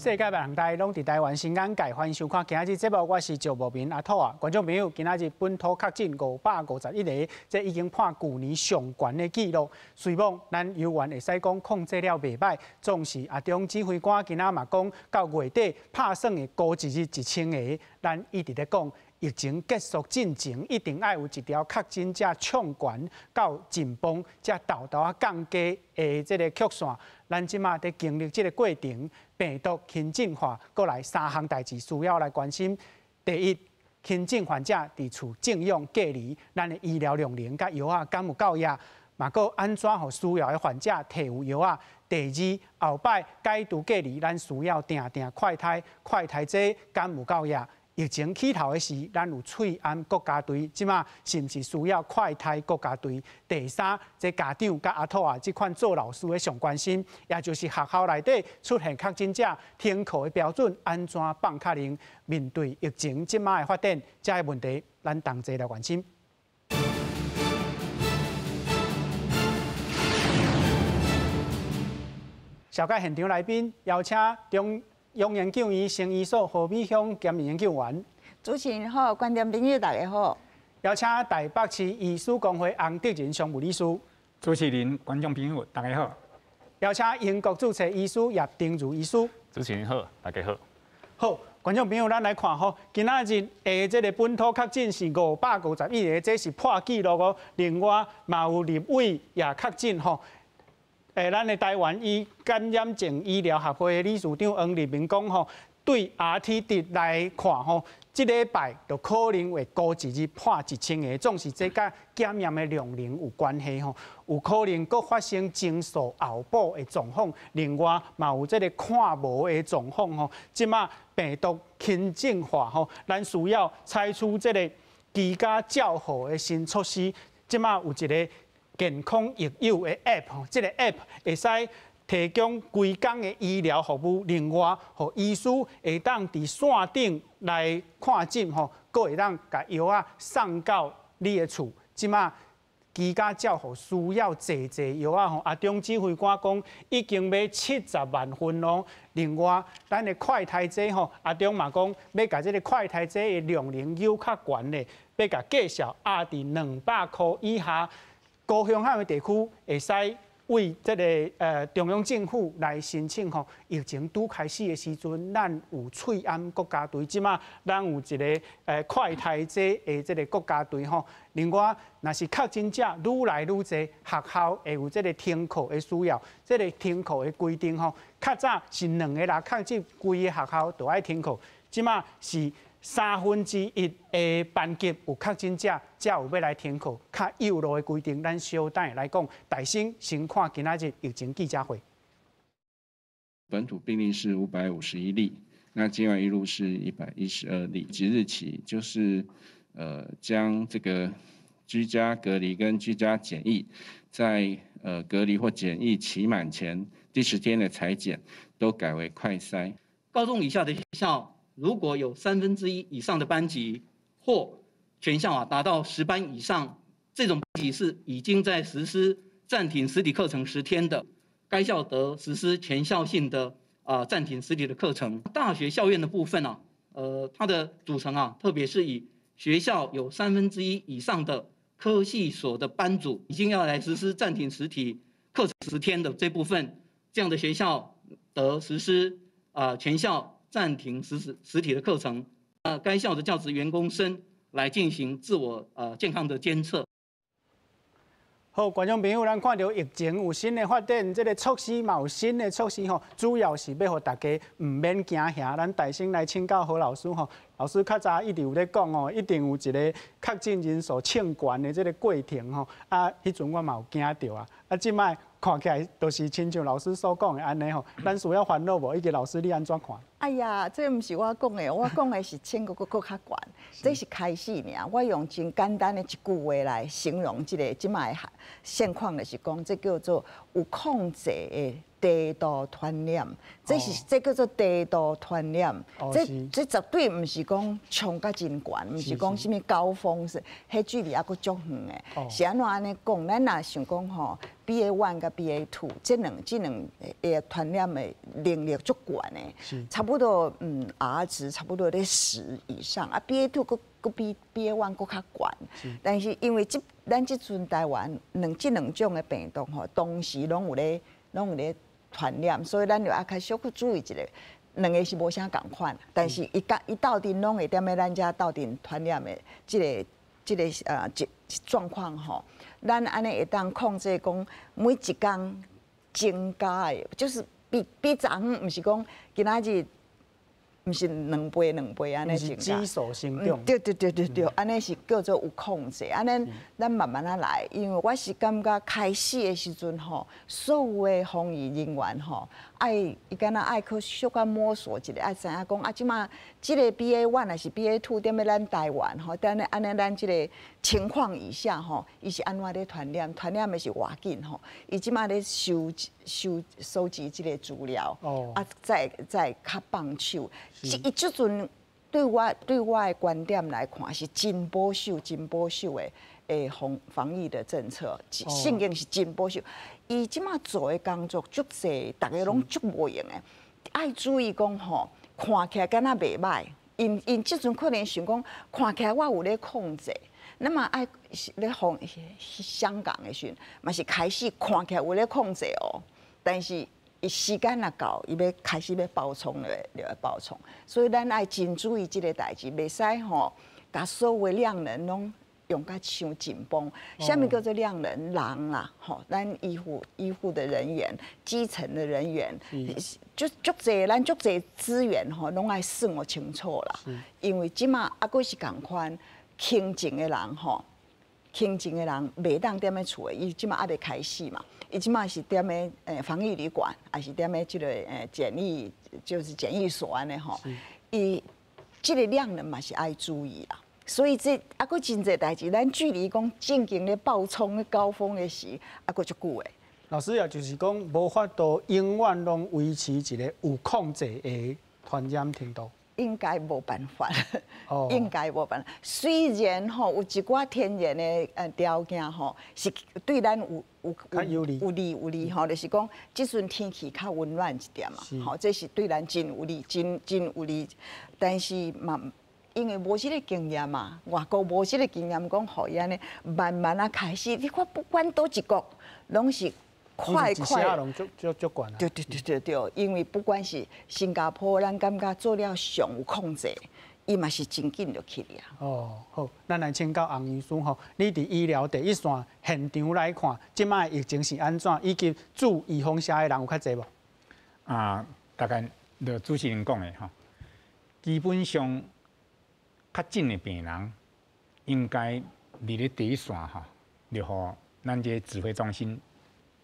世界各地攏佇台灣新眼界，歡迎收看今仔日節目，我是趙慕明阿土啊。觀眾朋友，今仔日本土確診551个，這已經破舊年上懸的紀錄。雖罔咱猶原會使講控制了袂䆀，總是阿中指揮官今仔嘛講，到月底拍算會高一日1000个。咱一直咧講，疫情結束進前，一定愛有一條確診者衝懸到緊繃，才沓沓仔降低的這个曲線。咱這馬佇經歷這个過程，病毒輕症化，閣來三項代誌需要來關心。第一，輕症患者佇厝靜養隔離，咱的醫療量能佮藥仔敢有夠額？嘛，閣按怎予需要的患者提有藥仔？第二，後擺解除隔離，咱需要定定快篩，快篩劑敢有夠額？疫情起頭的時，咱有喙罨國家隊，這馬是毋是需要快篩國家隊？第三，這家長佮阿土仔這款做老師的上關心，也就是學校內底出現確診者停課的標準按怎放確認？面對疫情這馬的發展，這个問題，咱同齊來關心。紹介現場來賓，邀請中央研究院生醫所何美鄉兼任研究員。主持人好，觀眾朋友大家好。邀請台北市醫師公會洪德仁常務理事。主持人、觀眾朋友大家好。邀請英國註冊醫師葉丁如醫師。主持人好，大家好。好，觀眾朋友，咱來看吼，今仔日的這个本土確診是551个，這是破紀錄哦。另外，嘛有立委也確診吼。咱的台灣醫感染症醫療學會的理事長黃立明講吼，對 RT 值來看吼，這禮拜就可能會高一日破1000个，總是這佮檢驗的量能有關係吼，有可能閣發生增數後補的狀況，另外嘛有這个看無的狀況吼，這馬病毒輕症化吼，咱需要採取這个居家照護的新措施，這馬有一个健康益友的 App，這个 App 會使提供規工的醫療服務，另外，予醫師會當佇線頂來看診吼，閣會當共藥仔送到你的厝。這馬居家照護需要濟濟藥仔吼，阿中指揮官講已經買70萬份咯。另外，咱的快篩劑吼，阿中嘛講欲共這个快篩劑的量能又較懸咧，欲共繼續壓佇200箍以下。高風險的地區會使為這个中央政府來申請吼。疫情拄開始的時陣，咱有喙罨國家隊，這馬咱有一个快篩劑的這个國家隊吼。另外，若是確診者愈來愈濟，學校會有這个停課的需要，這个停課的規定吼，較早是兩個人確診，規個學校都愛停課，這馬是1/3的班級有確診者，才有欲來停課。較幼路的規定，咱小等來講。大先先看今仔日疫情記者會。本土病例是551例，那境外移入是112例。即日起就是將這個居家隔離跟居家檢疫，在隔離或檢疫期滿前第10天的採檢，都改為快篩。高中以下的學校，如果有1/3以上的班級或全校啊達到10班以上，這種班級是已經在實施暫停實體課程10天的，該校得實施全校性的暫停實體的課程。大學校院的部分啊，它的組成啊，特別是以學校有1/3以上的科系所的班組已經要來實施暫停實體課程10天的這部分，這樣的學校得實施全校暫停實體的課程，該校的教職員工生來進行自我健康的監測。好，觀眾朋友，咱看到疫情有新的發展，這个措施嘛有新的措施吼，主要是欲予大家毋免驚嚇。咱大先來請教何老師吼，老師較早一直有咧講吼，一定有一个確診人數衝懸的這个過程吼，啊，彼陣我嘛有驚著啊，啊，這擺看起來都是親像老師所講的按呢吼，咱需要煩惱無？以及老師你按怎看？哎呀，這毋是我講的，我講的是千閣閣閣較懸，這是開始爾。我用真簡單的一句話來形容這个這擺的現況，就是講這叫做有控制的低度傳染，這是這叫做低度傳染。這這絕對毋是講衝甲真懸，毋是講啥物高峰是，彼距離猶閣足遠的。是按怎按呢講？咱若想講吼，BA.1 佮 BA.2 這兩个傳染的能力足懸的，差不多R 值差不多咧10以上啊，BA.2 閣閣比 BA.1 閣較懸。但是因為這咱這陣台灣這兩種的病毒吼，同時攏有咧傳染，所以咱就愛較小可注意一下。兩个是無啥仝款，但是伊佮伊鬥陣攏會踮咧咱遮鬥陣傳染的這個狀況吼，咱按呢會當控制講每一工增加的，就是比昨昏毋是講今仔日。毋是兩倍兩倍按呢增加，指數成長。對對對對對，按呢是叫做有控制，按呢咱慢慢仔來。因為我是感覺開始的時陣吼，所有的防疫人員吼，愛伊敢若愛去小可摸索一下，愛知影講啊，這擺這个 BA.1 抑是 BA.2 踮咧咱台灣吼，踮咧按呢咱這个情況以下吼，伊是按怎咧傳染？傳染的是偌緊吼？伊這擺咧收集這個資料，啊，再較放手。伊這陣對我的觀點來看，是真保守、真保守的防疫的政策，聖經是真保守。伊這擺做的工作足濟，逐家攏足無閒的，愛注意講吼，看起來敢若袂䆀。𪜶𪜶這陣可能想講，看起來我有咧控制，那麼愛咧防香港的時陣，嘛是開始看起來有咧控制哦，但是伊時間若到，伊欲開始欲爆衝咧，就會爆衝。所以咱愛真注意這个代誌，袂使吼，共所有的量能攏用甲傷緊繃。啥物叫做量能？人啦，吼，咱醫護的人員、基層的人員，就足濟咱足濟資源吼，攏愛算予清楚啦。因為這馬猶閣是仝款輕症的人吼，輕症的人袂當踮咧厝的，伊這馬猶未開始嘛。伊這馬是踮咧防疫旅館，抑是踮咧這个檢疫，就是檢疫所按呢吼。伊這个量能嘛是愛注意啦。所以這猶閣真濟代誌，咱距離講正經咧爆衝的高峰的時，猶閣足久的。老師也就是講，無法度永遠攏維持一个有控制的傳染程度。應該無辦法，應該無辦法。雖然吼有一寡天然的條件吼，是對咱有有利有利有利吼，就是講這陣天氣較溫暖一點嘛，吼，這是對咱真有利，真真有利。但是嘛，因為無這个經驗嘛，外國無這个經驗，講予伊按呢慢慢仔開始，你看不管佗一國，攏是快快，攏足足足懸啊！對對對對對，因為不管是新加坡，咱感覺做了上有控制，伊嘛是真緊就去了。哦，好，咱來請教洪醫師吼，你佇醫療第一線現場來看，這擺疫情是按怎，以及注預防射的人有較濟無？啊，大概就主持人講的吼，基本上確診的病人應該佇咧第一線吼，就予咱這个指揮中心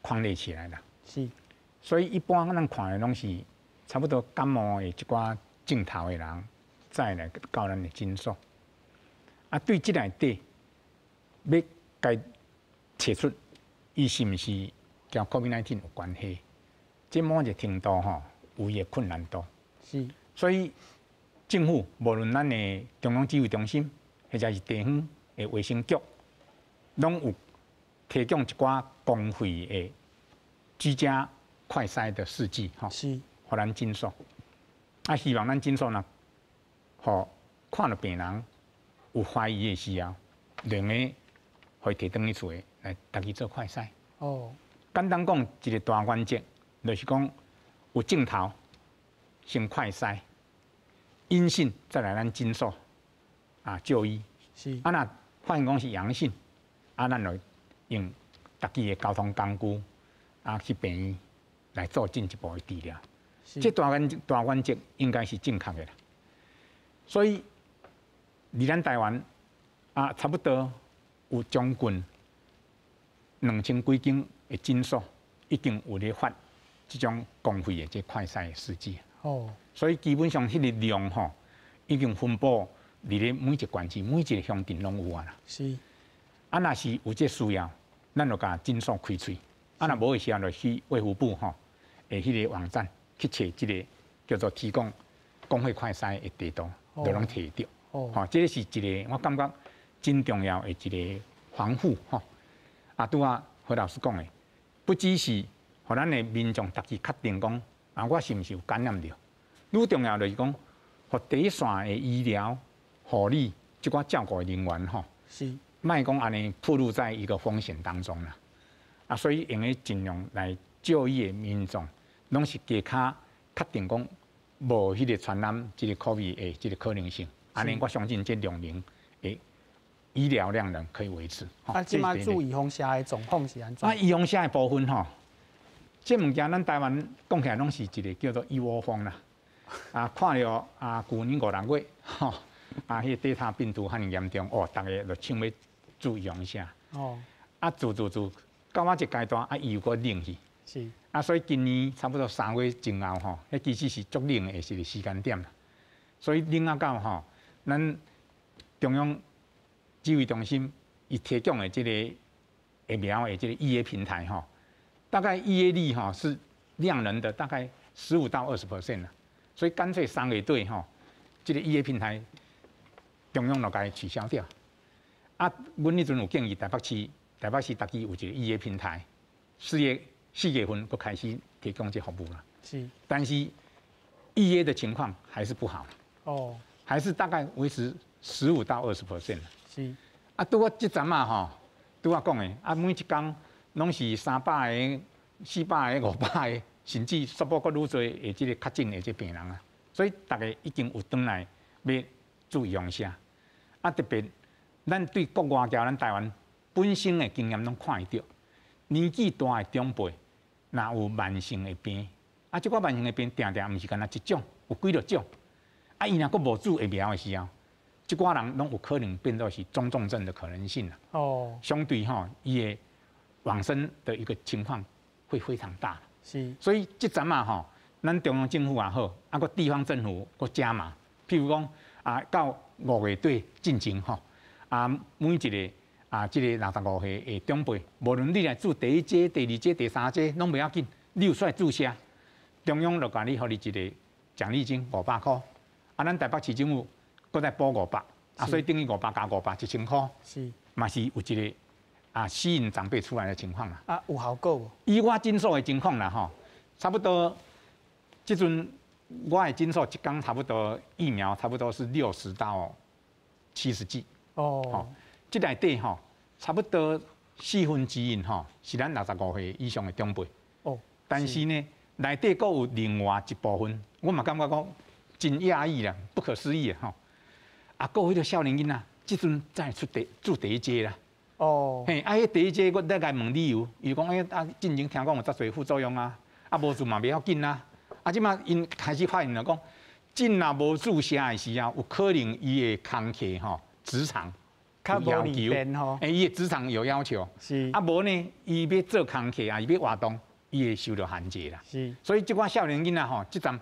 匡列起來啦。所以一般咱看的攏是差不多感冒的一寡症頭的人，再來到咱的診所。啊，對這內底欲共揣出，伊是毋是佮 COVID-19 有關係？這某一個程度吼，有伊的困難度。所以政府無論咱的中央指揮中心，或者是地方的衛生局，攏有提供一寡公費的居家快篩的試劑，吼，予咱診所。啊，希望咱診所呢，予看著病人有懷疑的時候，兩个予伊提轉去厝的來家己做快篩。簡單講，一个大原則，就是講有症頭先快篩，陰性再來咱診所啊就醫。啊，若發現講是陽性，啊，咱就用家己的交通工具啊去病院來做進一步的治療。這大原則應該是正確的啦。所以，佇咱台灣啊，差不多有將近2000幾間的診所已經有咧發這種公費的這快篩的試劑。哦。所以基本上彼个量吼，已經分布佇咧每一個縣市、每一個鄉鎮攏有啊啦。啊，若是有這需要，咱就共診所開喙。啊，若無的時候，就去衛福部吼的彼個網站去揣這個叫做提供公費快篩的地圖，就攏提著。吼，這個是一個我感覺真重要的一個防護吼。啊，拄仔何老師講的，不只是予咱的民眾家己確定講啊，我是毋是有感染著？愈重要就是講，予第一線的醫療、護理這寡照顧人員吼，莫講按呢暴露在一個風險當中啦。啊，所以用得盡量來就醫的民眾，攏是加較確定講無彼個傳染這個 COVID 的這個可能性。按呢，我相信這量能的醫療量能可以維持。啊，這擺注預防射的狀況是按怎？啊，預防射的部分吼，這物件咱台灣講起來攏是一個叫做一窩蜂啦。啊，看著啊，舊年五六月吼，啊，彼個 Delta 病毒遐爾嚴重，哦，逐家就搶欲注預防射。啊，注注注，到某一階段啊，伊又閣冷去。啊，所以今年差不多3月前後吼，彼其實是足冷的一個時間點啦。所以冷啊到吼，咱中央指揮中心伊提供的這個疫苗的這個預約平台吼，大概預約率吼是量能的大概15到20% 啦。所以乾脆3月底吼，這個預約平台中央就共取消掉。啊，阮彼陣有建議台北市，台北市家己有一個預約平台，4月份閣開始提供這服務啦。但是預約的情況還是不好。還是大概維持15到20%。啊，拄仔這陣仔吼，拄仔講的，啊，每一工攏是300個、400個、500個，甚至說無閣愈濟的這個確診的這病人啊。所以逐家已經有轉來欲注預防射。啊，特別咱對國外佮咱台灣本身的經驗攏看會著，年紀大的長輩，若有慢性的病，啊，這寡慢性的病定定毋是干焦一種，有幾落種。啊，伊若閣無注疫苗的時候，這寡人攏有可能變做是中重症的可能性啦。相對吼，伊的往生的一個情況會非常大。所以這陣仔吼，咱中央政府也好，啊，閣地方政府閣加碼，譬如講啊，到5月底進前吼，啊，每一個啊，這個65歲的長輩，無論你來注第一劑、第二劑、第三劑，攏袂要緊，你有出來注射，中央就共你予你一個獎勵金500箍。啊，咱台北市政府閣再補五百，啊，所以等於500加500，1000箍。嘛是有一個啊吸引長輩出來的情況啦。啊，有效果無？以我診所的情況啦，吼，差不多，這陣我的診所一工差不多疫苗差不多是60到70劑。這內底吼，差不多1/4吼是咱65歲以上的長輩。但是呢，內底閣有另外一部分，我嘛感覺講真訝異啦，不可思議啊！吼，啊，閣有彼個少年囡仔，這陣才會出第注第一劑啦。嘿，啊，彼第一劑我咧共問理由，伊講欸啊，進前聽講有遮濟副作用啊，啊無注嘛袂要緊啊。啊，這擺𪜶開始發現了講，真若無注射的時候，有可能伊的工課吼職場有要求，欸，伊的職場有要求。啊，無呢，伊欲做工課啊，伊欲活動，伊會受著限制啦。所以這寡少年囡仔吼，這陣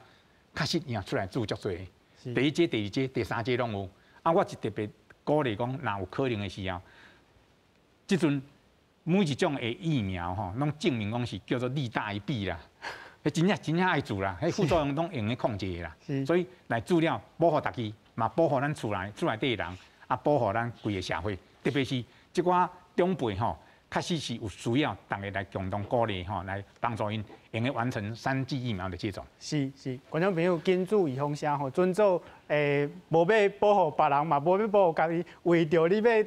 確實也出來注足濟，第一劑、第二劑、第三劑攏有。啊，我是特別鼓勵講，若有可能的時候，這陣每一種的疫苗吼，攏證明講是叫做利大於弊啦。彼真正真正愛注啦，彼副作用攏會用得控制的啦。所以來注了，保護家己，嘛保護咱厝內底的人，啊，保護咱規个社會。特別是這寡長輩吼，確實是有需要逐家來共同鼓勵吼，來幫助𪜶會用得完成三劑疫苗的接種。是是，觀眾朋友緊注預防射吼，準做無欲保護別人嘛，無欲保護家己，為著你欲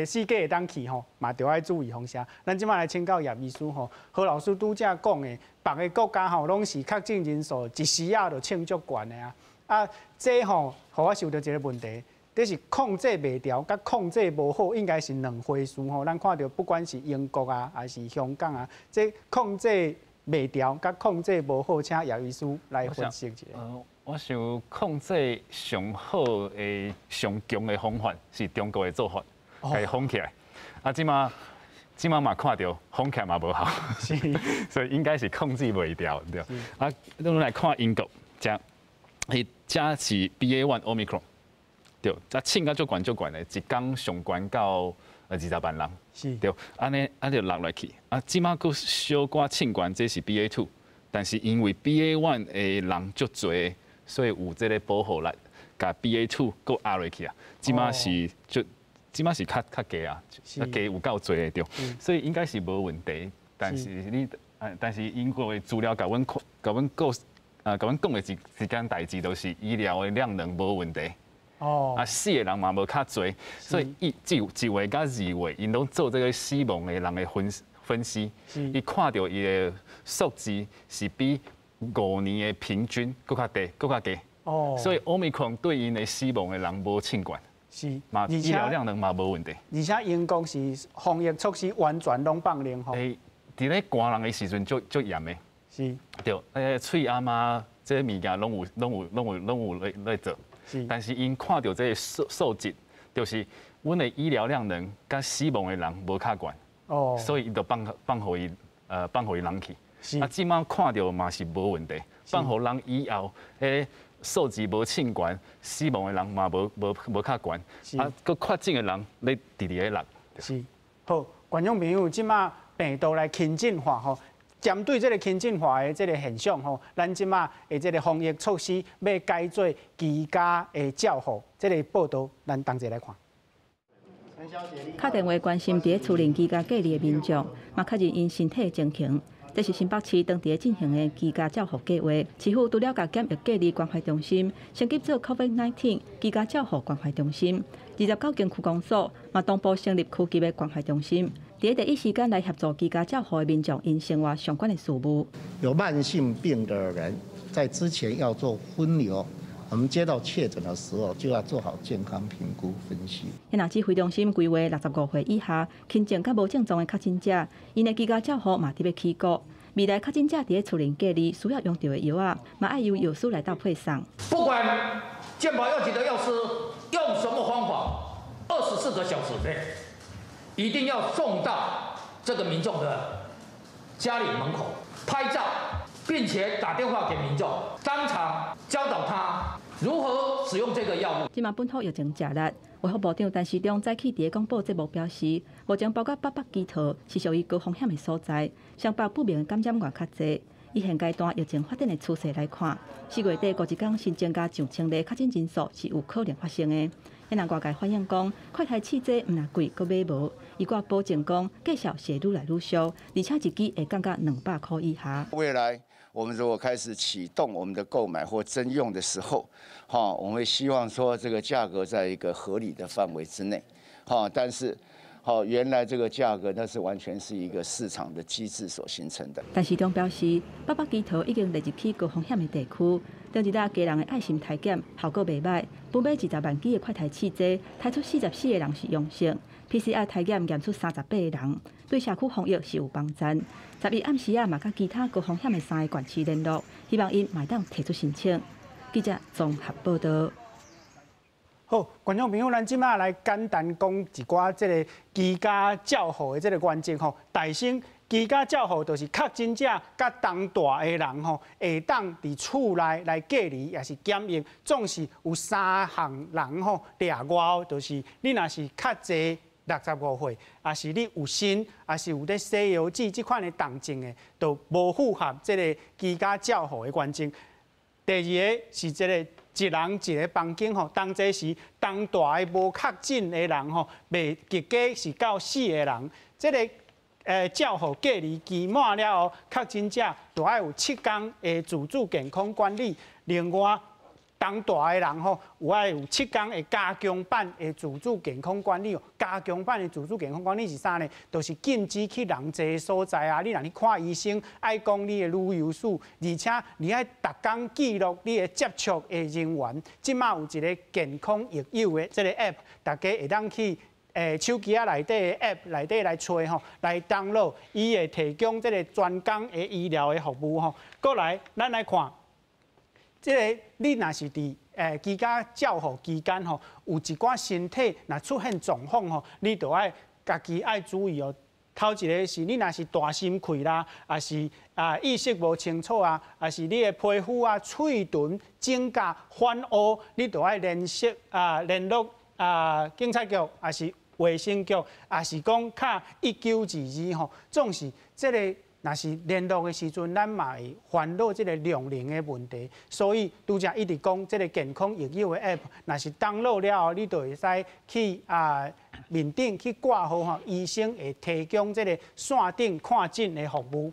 四界會當去吼，嘛著愛注預防射。咱這擺來請教葉醫師吼，何老師拄才講的，別个國家吼攏是確診人數一時仔就衝足懸的啊。啊，這吼，予我想著一個問題，這是控制袂牢，佮控制無好，應該是兩回事吼。咱看著不管是英國啊，還是香港啊，這控制袂牢，佮控制無好，請葉醫師來分析一下。我想控制上好的、上強的方法是中國的做法，共伊封起來。啊，這擺嘛看著封起來嘛無效，所以應該是控制袂牢，對。啊，咱來看英國，這彼遮是 BA.1 Omicron，對，遮凊甲足懸足懸的，一工上懸到20萬人，對，按呢按呢就落來去，啊，這馬閣小可凊懸，這是 BA.2，但是因為 BA.1 的人足濟，所以有這个保護力，共 BA.2 閣壓落去啊，這馬是就這馬是較較低啊，較低有夠濟的對，所以應該是無問題，但是你，但是英國的資料共阮共阮講，共阮講的一一件代誌，就是醫療的量能無問題。啊，死的人嘛無較濟，所以伊一月佮2月，𪜶攏做這个死亡的人的分分析，伊看著伊的數字是比5年的平均閣較低，閣較低。所以 Omicron 對𪜶的死亡的人無凊懸。嘛，醫療量能嘛無問題。而且英國是防疫措施完全攏放寬吼。欸，佇咧寒人的時陣足足嚴的。對，喙罨啊，這个物件攏有攏有攏有攏有咧咧做。但是𪜶看著這个數數值，就是阮的醫療量能佮死亡的人無較懸。所以伊就放放予伊，放予伊人去。啊，這馬看著嘛是無問題，放予人以後，彼數字無凊懸，死亡的人嘛無無無較懸。啊，閣確診的人咧直直咧落。是。好，觀眾朋友，這馬病毒來輕症化吼。針對這个輕症化的這个現象吼，咱這馬的這个防疫措施欲改做居家的照護，這个報導咱同齊來看。敲電話關心佇咧厝內居家隔離的民眾，嘛確認𪜶身體的情形。這是新北市當地進行的居家照護計劃。市府除了共檢疫隔離關懷中心升級做 COVID-19 居家照護關懷中心，29間區公所嘛同步成立區級的關懷中心，佇咧第一時間來協助居家照護的民眾𪜶生活相關的事務。有慢性病的人，在之前要做分流，我們接到確診的時候，就要做好健康評估分析。那指揮中心規劃65歲以下輕症佮無症狀的確診者，𪜶的居家照護嘛特別起鼓。未來確診者佇咧厝內隔離需要用著的藥仔，嘛愛由藥師來鬥配送。不管健保藥局的藥師用什麼方法，24個小時內一定要送到這個民眾的家裡門口拍照，並且打電話給民眾，當場教導他如何使用這個藥物。這馬本土疫情誠熱，衛福部長陳時中早起佇咧廣播節目表示，目前包括北北基桃是屬於高風險的所在，雙北不明感染源較濟。以現階段疫情發展的趨勢來看，4月底五一天新增加上千例確診人數是有可能發生的。遐人外界反映講，快篩試劑毋但貴，閣買無。伊閣保證講，價數是會愈來愈俗，而且一支會降到200箍以下。未來我們如果開始啟動我們的購買或徵用的時候，哈，我們會希望說這個價格在一個合理的範圍之內，哈，但是，好，原來這個價格那是完全是一個市場的機制所形成的。陳時中表示，北北基桃已經列入去高風險的地區，頂一日家人的愛心篩檢效果袂䆀，本買20萬支的快篩試劑，篩出44個人是陽性，PCR 篩檢驗出38個人，對社區防疫是有幫助。11暗時仔嘛，佮其他高風險的三个縣市聯絡，希望𪜶嘛會當提出申請。記者綜合報導。好，觀眾朋友，咱這馬來簡單講一寡這个居家照護的這个原則吼。大先，居家照護就是確診者佮同蹛的人吼，會當佇厝內來隔離，抑是檢疫，總是有三項人吼例外，就是你若是較濟65歲，抑是你有身，抑是有咧西藥劑這款的重症的，就無符合這个居家照護的原則。第二个是這个一人一个房間吼，當這時同蹛的無確診的人吼，袂極低是到四個人。這个照護隔離期滿了後，確診者就愛有7天的自主健康管理。另外，同蹛的人吼，有愛有七天的加強版的自主健康管理。加強版的自主健康管理是啥呢？就是禁止去人濟所在啊！你若去看醫生，愛講你的旅遊史，而且你愛逐工記錄你的接觸的人員。這馬有一个健康益友的這个 app，大家會當去手機仔內底的 app 內底來揣吼，來 download，伊會提供這个專工的醫療的服務吼。過來，咱來看。這个你若是佇居家照護期間吼，有一寡身體若出現狀況吼，你就愛家己愛注意哦。頭一个是你若是大心氣啦，抑是意識無清楚啊，抑是你的皮膚啊、喙唇、指甲反烏，你就愛聯繫啊聯絡啊警察局，抑是衛生局，抑是講敲1922吼。總是這个若是聯絡的時陣，咱嘛會煩惱這个量能的問題。所以拄才一直講這个健康益友的 app，若是 download 了後，你就會使去面頂去掛號吼，醫生會提供這个線頂看診的服務。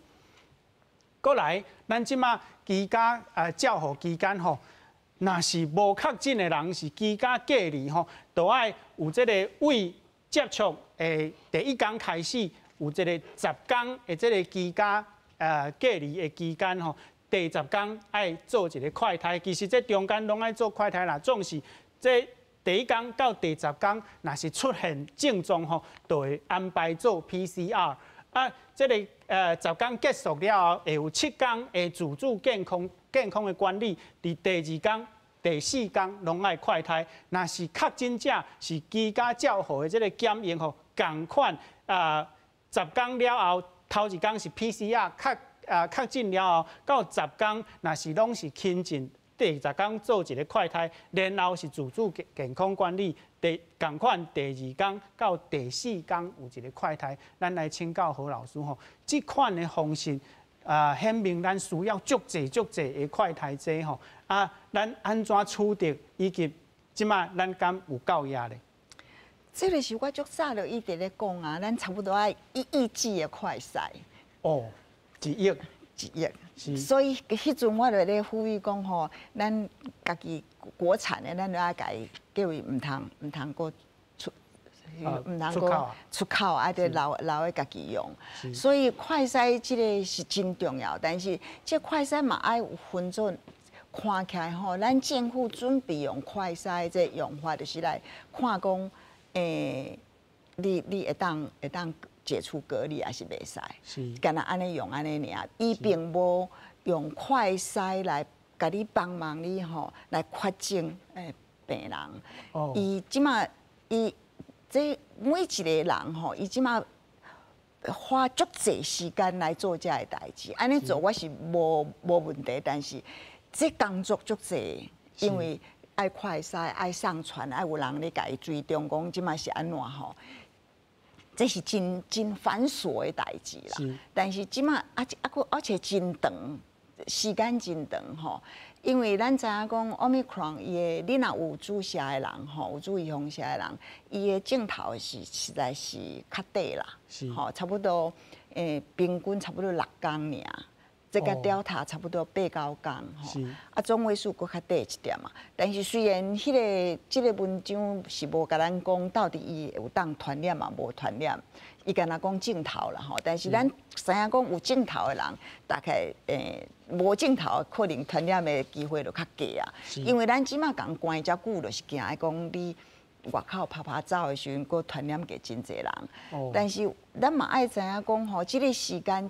過來，咱這馬居家照護期間吼，若是無確診的人是居家隔離吼，就愛有這个未接觸的第一工開始。有這個十工的這個居家隔離的期間吼，第十工愛做一个快篩。其實這中間攏愛做快篩啦，總是這第一工到第十工，若是出現症狀吼，就會安排做 PCR。啊，這个十工結束了後，會有7工的自主健康的管理。佇第二工、第四工攏愛快篩。若是確診者是居家照護的這个檢疫吼，仝款啊。十工了後，頭一工是 PCR 確診了後，到十工若是攏是清淨，第十工做一个快篩，然後是自主健康管理，第仝款第二工到第四工有一个快篩。咱來請教何老師吼，這款的方式啊，顯明咱需要足濟足濟的快篩劑吼，啊，咱按怎取得，以及這馬咱敢有夠額咧？這个是我足早就一直咧講啊，咱差不多愛1億劑的快篩。哦，1億， 1億。所以彼陣我就咧呼籲講吼，咱家己國產的，咱就愛共伊叫伊毋通閣出，毋通閣出口，啊，得留咧家己用。所以快篩這个是真重要，但是這快篩嘛愛有分做。看起來吼，咱政府準備用快篩這用法，就是來看講，你會當解除隔離，抑是袂使？干焦按呢用按呢爾，伊並無用快篩來共你幫忙你吼，來確診病人。伊這馬伊這每一个人吼，伊這馬花足濟時間來做這个代誌，按呢做我是無問題，但是這工作足濟，因為愛快篩、愛上傳、愛有人咧共伊追蹤，講這馬是按怎吼？這是真真繁瑣的代誌啦。但是這馬啊啊，閣而且真長，時間真長吼。因為咱知影講，Omicron 伊的你若有注射的人吼，有注預防射的人，伊的症頭是實在是較短啦，吼，差不多平均差不多6工爾。這個 Delta 差不多八九工吼，啊總位數閣較短一點嘛。但是雖然這个文章是無共咱講到底伊有當傳染嘛，無傳染，伊干焦講症頭啦吼。但是咱知影講有症頭的人，大概無症頭可能傳染的機會就較低啊。因為咱這馬共關遮久，就是驚愛講你外口趴趴走的時陣，閣傳染給真濟人。但是咱嘛愛知影講吼，這个時間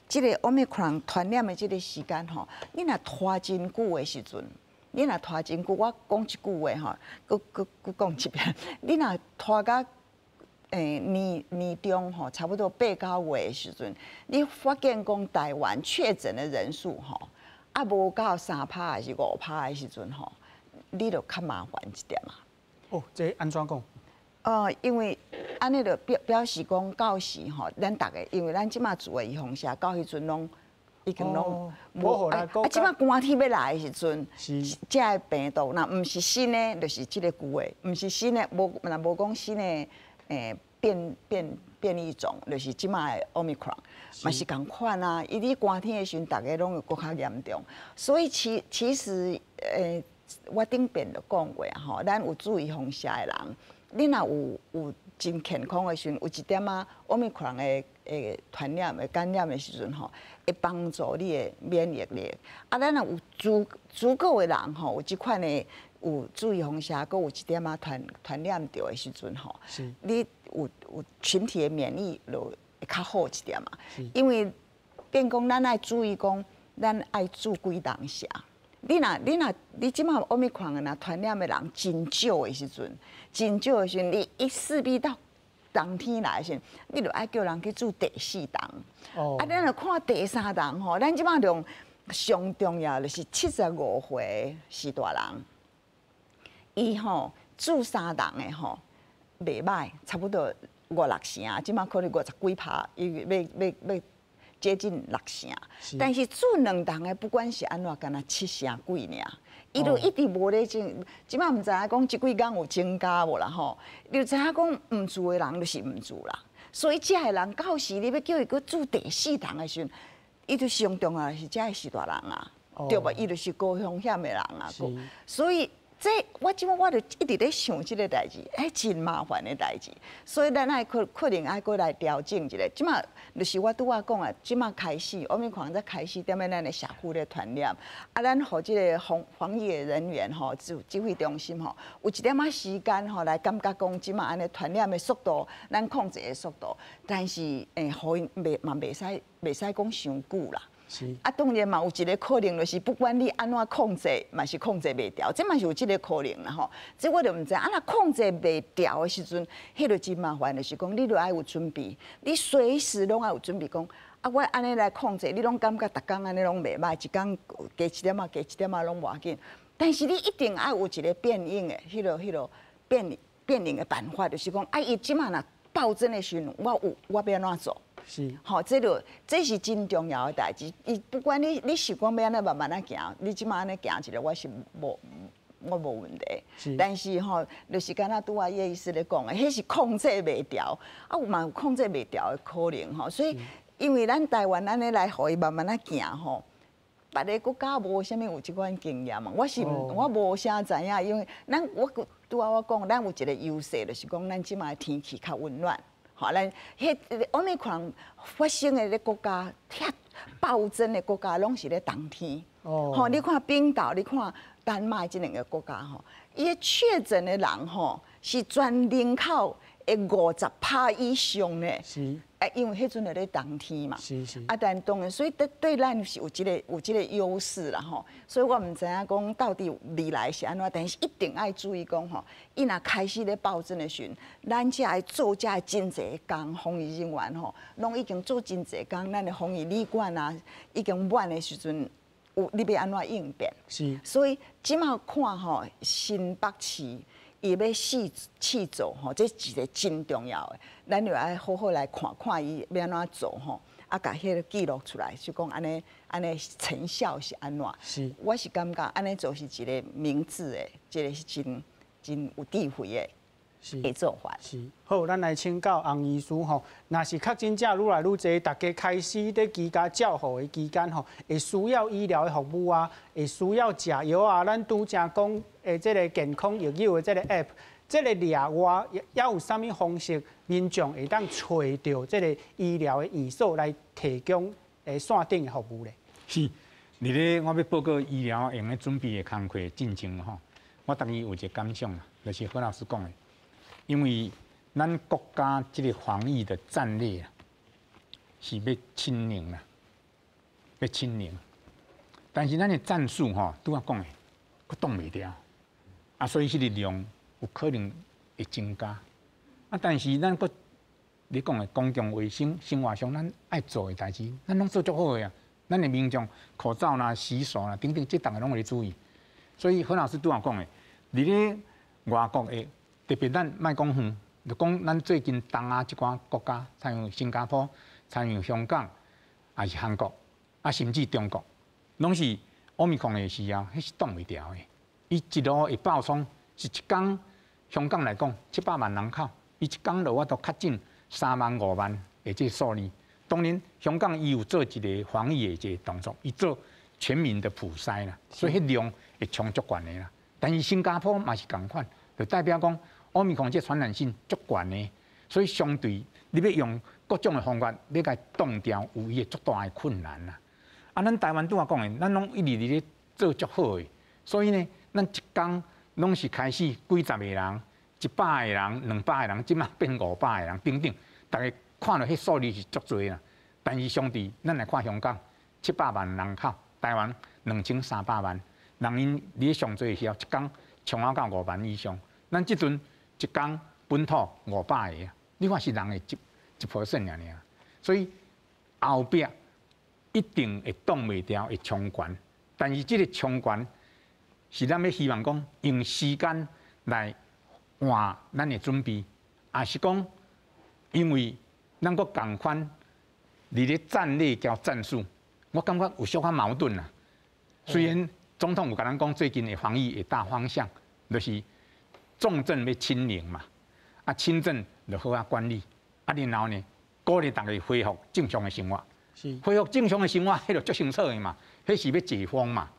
這个 Omicron 傳染的這个時間吼，你若拖真久的時陣，你若拖真久，我講一句話吼，閣講一遍，你若拖到年年中吼，差不多八九月的時陣，你發現講台灣確診的人數吼，啊無到3趴還是5趴的時陣吼，你就較麻煩一點啊。哦，這按怎講？因為按呢就表示講到時吼，咱逐个，因為咱這馬做的預防射到彼陣攏已經攏無啊。啊，這馬寒天欲來的時陣，這个病毒若毋是新的，就是這个舊的，毋是新的，無若無講新的變異種，就是這馬的 Omicron，嘛是仝款啊。伊咧寒天的時陣，逐个攏會閣較嚴重。所以其實，我頂遍就講過啊吼，咱有注預防射的人，你若有真健康的時陣，有一點仔 Omicron 的傳染的感染的時陣吼，會幫助你的免疫力。啊，咱若有足夠的人吼，有這款的有注預防射，閣有一點仔傳染著的時陣吼，你有群體的免疫就會較好一點嘛。因為變講咱愛注意講，咱愛注幾針射。你若你這馬 Omicron 若傳染的人真少的時陣，真少的時陣，你伊勢必到冬天來時，你就愛叫人去注第四筒。啊，咱就看第三筒吼，咱這擺用上重要就是75歲是大人，伊吼注三筒的吼，袂䆀，差不多五六成，這擺可能五十幾趴，伊欲欲欲接近六成。但是注兩筒的，不管是按怎，敢若七成幾爾。伊就一直無咧增，這擺毋知影講這幾工有增加無啦吼？你就知影講毋注的人就是毋注啦。所以這个人到時你欲叫伊閣注第四筒的時陣，伊就上重要是這个是大人啊，對無？伊就是高風險的人啊。所以這我這擺我就一直咧想這个代誌，欸，真麻煩的代誌。所以咱愛可可能愛閣來調整一下。這擺就是我拄仔講的，這擺開始，我們可能才開始踮咧咱的社區咧傳染。啊，咱予這个防疫的人員吼，指揮中心吼，有一點仔時間吼來感覺講，這擺按呢傳染的速度，咱控制的速度。但是欸，予𪜶袂嘛袂使袂使講傷久啦。啊，當然嘛有一個可能，就是不管你按怎控制，嘛是控制袂牢，這嘛是有這個可能啦吼。這我就毋知，啊，若控制袂牢的時陣，彼就真麻煩，就是講你著愛有準備，你隨時攏愛有準備，講啊，我按呢來控制，你攏感覺逐工按呢攏袂䆀，一工加一點仔，加一點仔攏無要緊。但是你一定愛有一個變應的，彼個彼個變變應的辦法，就是講啊，伊這擺若暴增的時陣，我有我欲按怎做？吼，這就這是真重要的代誌。伊不管你你想講欲按怎慢慢仔行，你這擺按呢行一个，我是無我無問題。但是吼，就是敢若拄仔葉醫師咧講的，彼是控制袂牢，啊有嘛有控制袂牢的可能吼。所以，因為咱台灣按呢來予伊慢慢仔行吼，別个國家無啥物有這款經驗嘛。我是我無啥知影，因為咱我拄仔我講，咱有一個優勢，就是講咱這擺天氣較溫暖。吼，咱彼 Omicron 發生的咧國家，遐暴增的國家，攏是咧冬天。吼，你看冰島，你看丹麥這兩个國家吼，伊的確診的人吼是全人口的50趴以上呢。欸，因為彼陣就咧冬天嘛。啊，但當然，所以對對咱是有這个有這个優勢啦吼。所以我毋知影講到底未來是按怎，但是一定愛注意講吼，伊若開始咧暴增的時陣，咱才愛做遮的真濟工，防疫人員吼，攏已經做真濟工，咱的防疫旅館啊已經滿的時陣，有你欲按怎應變？所以這擺看吼，新北市伊欲試試做吼，這是一个真重要的，咱就愛好好來看看伊欲按怎做吼，啊，共彼个記錄出來，就講按呢按呢成效是按怎？我是感覺按呢做是一个明智的，這个是真真有智慧的的做法。是。好，咱來請教洪醫師吼，若是確診者愈來愈濟，大家開始咧居家照護的期間吼，會需要醫療的服務啊，會需要食藥啊。咱拄才講的這个健康益友的這个 app，這个額外猶有啥物方式，民眾會當揣著這个醫療的院所來提供誒線頂的服務咧？是，佇咧我欲報告醫療用咧準備的工課進前吼，我逐日有一个感想啦，就是何老師講的，因為咱國家這个防疫的戰略啊，是欲清零啦，欲清零，但是咱的戰術吼，拄仔講的，閣擋袂牢，啊，所以彼个量有可能會增加，啊，但是咱閣你講的公共衛生生活上，咱愛做的代誌，咱攏做足好的啊。咱的民眾口罩啦、洗手啦等等，這逐个攏會注意。所以何老師拄仔講的，佇咧外國的，特別咱莫講遠，就講咱最近東亞這寡國家，像新加坡、像香港，抑是韓國，啊，甚至中國，攏是 Omicron 的時候，彼是擋袂牢的。伊一路會爆衝，是一工香港來講700萬人口，伊一工就有法度確診3萬5萬的這個數字。當然，香港伊有做一个防疫的這个動作，伊做全民的普篩啦，所以彼量會衝足懸的啦。但是新加坡嘛是仝款，就代表講 Omicron 這傳染性足懸的，所以相對你欲用各種的方法，欲共伊擋牢，有伊的足大的困難啦。啊，咱台灣拄仔講的，咱攏一直佇咧做足好的，所以呢，咱一工攏是開始幾十个人、100個人、200個人，這馬變500個人等等，逐家看著彼數字是足濟啦。但是相對咱來看香港700萬人口，台灣2300萬，人𪜶佇咧上濟的時候，一工衝啊到5萬以上。咱這陣一工本土500個，你看是人的一 percent 爾爾，所以後壁一定會擋袂牢，會衝懸。但是這個衝懸是咱欲希望講用時間來換咱的準備，抑是講因為咱閣仝款佇咧戰略佮戰術，我感覺有小可矛盾啦。雖然總統有共咱講最近的防疫的大方向，就是重症欲清零嘛，啊輕症就好仔管理，啊然後呢，鼓勵大家恢復正常的生活。恢復正常的生活，彼就足清楚的嘛，彼是欲解封嘛。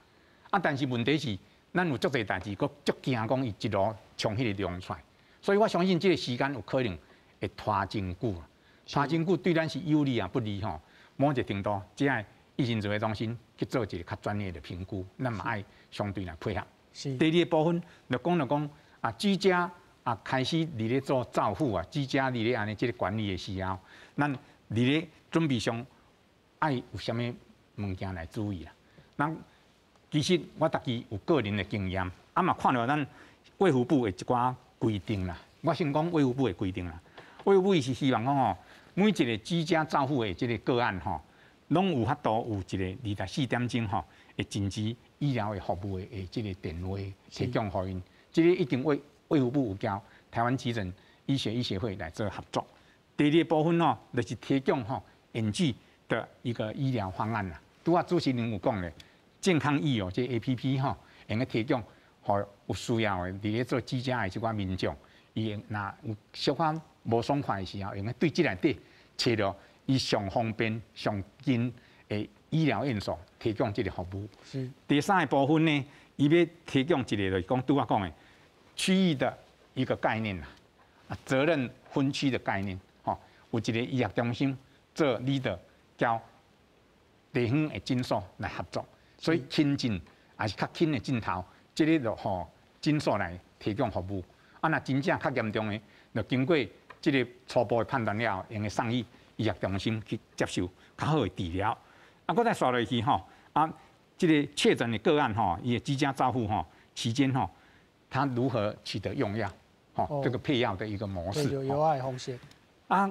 啊，但是問題是，咱有足濟代誌，閣足驚講伊一路衝彼個量出來，所以我相信這個時間有可能會拖真久。拖真久對咱是有利抑不利吼？某一個程度，這愛疫情指揮中心去做一個較專業的評估，咱嘛愛相對來配合。第二個部分就講就講啊，居家啊開始佇咧做照護啊，居家佇咧按呢這個管理的時候，咱佇咧準備上愛有啥物物件來注意啦？咱其實我家己有個人的經驗，啊嘛看著咱衛福部的一寡規定啦。我先講衛福部的規定啦。衛福部伊是希望講吼，每一個居家照護的這個個案吼，攏有法度有一個24點鐘吼，會緊急醫療的服務的這個電話提供予𪜶。這個已經衛福部有佮台灣急診醫學醫協會來做合作。第二個部分吼，就是提供吼遠距的一個醫療方案啦。拄仔主持人有講咧，健康益友這 APP 吼，會用提供予有需要的佇咧做居家的這寡民眾，伊若有小可無爽快的時候，會用對這內底揣著伊上方便、上近的醫療院所提供這個服務。第三個部分呢，伊欲提供一個就是講拄仔講的區域的一個概念啦，啊責任分區的概念，吼，有一個醫學中心做 leader，佮地方的診所來合作，所以輕症抑是較輕的症頭，這個就予診所來提供服務。啊，若真正較嚴重的，就經過這個初步的判斷了後，會用送去醫學中心去接受較好的治療。啊，閣再紲落去吼，啊，這個確診的個案吼，伊的居家照護吼期間吼，他如何取得用藥？吼，這個配藥的一個模式。有藥的方式。啊，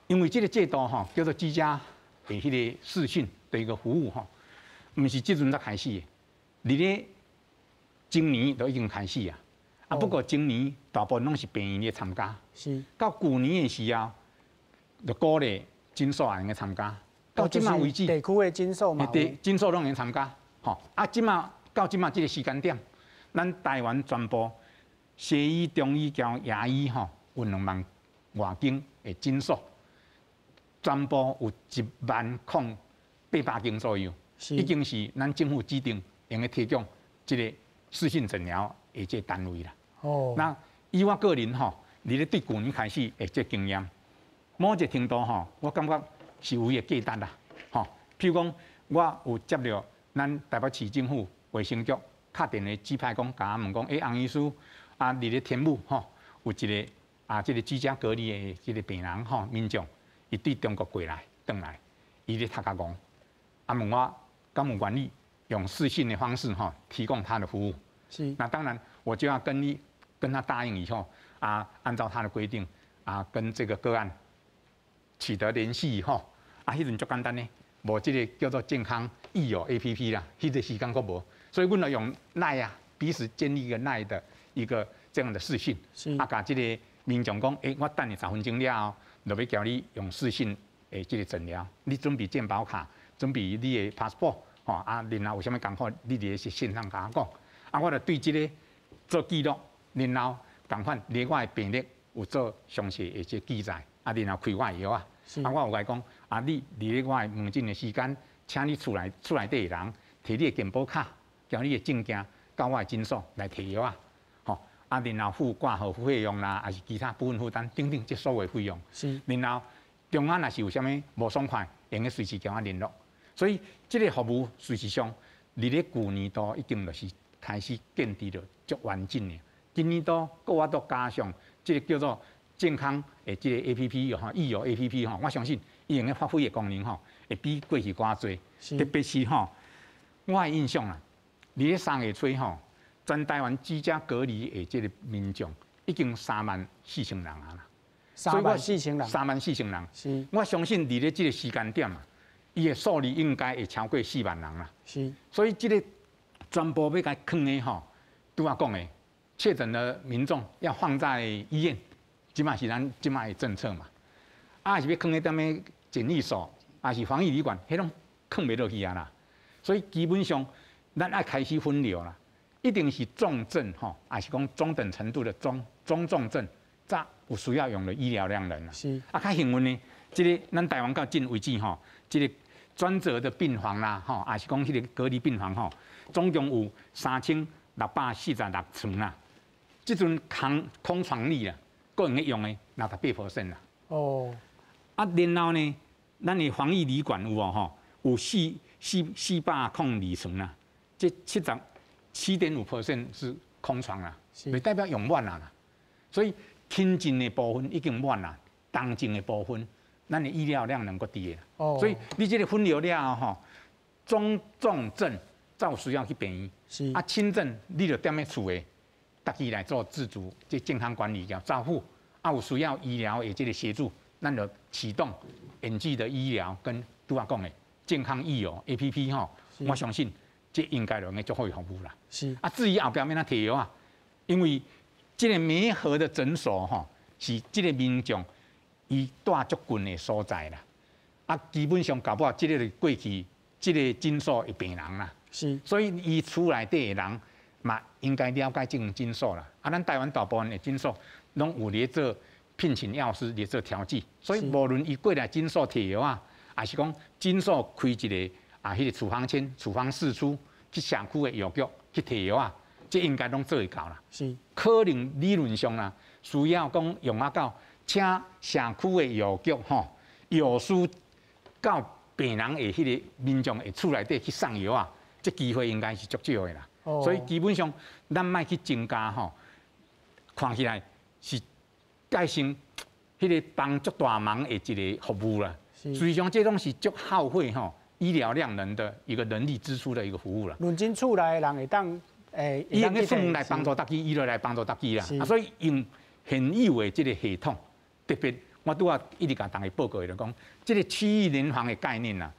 因為這個制度吼，叫做居家的彼個視訊的一個服務吼，毋是這陣才開始的，佇咧前年就已經開始啊。啊，不過前年大部分攏是病院咧參加。到舊年的時候，就鼓勵診所也會用參加。到這馬為止，地區的診所嘛，地診所攏會用參加。吼，啊，這馬到這馬這個時間點，咱台灣全部西醫、中醫佮牙醫吼，有2萬外間的診所，全部有1萬零800間左右，已經是咱政府指定會用提供這個視訊診療的這個單位啦。那以我個人吼，佇咧對舊年開始的這經驗，某一個程度吼，我感覺是有伊的價值啦。吼，譬如講，我有接著咱台北市政府衛生局敲電話指派講，共我問講，欸，洪醫師啊，佇咧天母吼，有一個啊，這個居家隔離的這個病人吼，民眾，伊對中國過來，轉來，伊咧讀較戇，啊問我敢有願意用視訊的方式吼，提供他的服務。那當然，我就要跟他答應以後，啊，按照他的規定，啊，跟這個個案取得聯繫以後，啊，彼陣足簡單呢，無這個叫做健康益友 APP 啦，彼個時間閣無，所以阮就用 LINE 啊，彼此建立一個 LINE 的一個這樣的視訊，啊，共這個民眾講，欸，我等你10分鐘了後，就欲共你用視訊的這個診療，你準備健保卡，準備你的 passport，吼，啊，然後有啥物仝款，你佇咧線上共我講，啊，我就對這個做記錄，然後仝款佇我的病歷有做詳細的這記載，啊，然後開我的藥啊，啊，我有共伊講，啊，你佇咧我的門診的時間，請你厝內底的人提你的健保卡，佮你的證件到我的診所來提藥啊，吼，啊，然後付掛號費用啦，抑是其他部分負擔等等，這所有費用。然後中間若是有啥物無爽快，會用隨時共我聯絡。所以這個服務事實上，佇咧舊年度已經就是開始建立著足完整的。今年度閣我都加上這個叫做健康的這個 APP 吼，益友 APP 吼，我相信伊會用發揮的功能吼，會比過去閣濟。特別是吼，我的印象啦，佇咧3月初吼，全台灣居家隔離的這個民眾已經3萬4千人啊啦。3萬4千人。3萬4千人。是。我相信佇咧這個時間點啊，伊的數字應該會超過4萬人啦。是。所以這個全部欲共囥的吼，拄仔講的，確診的民眾要放在醫院，這馬是咱這馬的政策嘛。啊，是欲囥咧踮咧檢疫所，抑是防疫旅館，彼攏囥袂落去啊啦。所以基本上，咱愛開始分流啦，一定是重症吼，抑是講中等程度的中中重症，才有需要用的醫療量能啦。是。啊，較幸運呢，這個咱台灣到今為止吼，這個專責的病房啦，吼，抑是講彼個隔離病房吼，總共有3646床啦。這陣空空床率啊，閣用咧用的68% 啦。哦。啊，然後呢，咱的防疫旅館有無吼？有402床啦，這77.5% 是空床啦，袂代表用滿啦。所以輕症的部分已經滿啦，重症的部分，咱的醫療量能閣佇的。哦。所以你這個分流了後吼，中重症才有需要去病院。是。啊，輕症你就踮咧厝的，家己來做自主這健康管理佮照護。啊，有需要醫療的這個協助，咱就啟動遠距的醫療跟拄仔講的健康益友 APP 吼，我相信這應該就會足好的服務啦。是。啊，至於後壁欲按怎提藥啊，因為這個媒合的診所吼，是這個民眾伊蹛足近的所在啦。啊，基本上搞不好這個是過去這個診所的病人啦。是。所以伊厝內底的人嘛，應該了解這間診所啦。啊，咱台灣大部分的診所攏有咧做聘請藥師咧做調劑，所以無論伊過來診所提藥啊，抑是講診所開一個啊，彼個處方箋、處方釋出去社區的藥局去提藥啊，這應該攏做會到啦。是。可能理論上啦，需要講用啊到請社區的藥局吼，藥師到病人的彼個民眾的厝內底去送藥啊，這機會應該是足少的啦。哦。所以基本上，咱莫去增加吼，看起來是蓋成彼個幫足大忙的一個服務啦。實際上，這攏是足耗費吼醫療量能的一個人力支出的一個服務啦。論真厝內的人會當誒，伊用咧算來幫助家己，伊就來幫助家己啦。啊，所以用現有的這個系統，特別我拄仔一直共大家報告的就講，這個區域聯防的概念啦，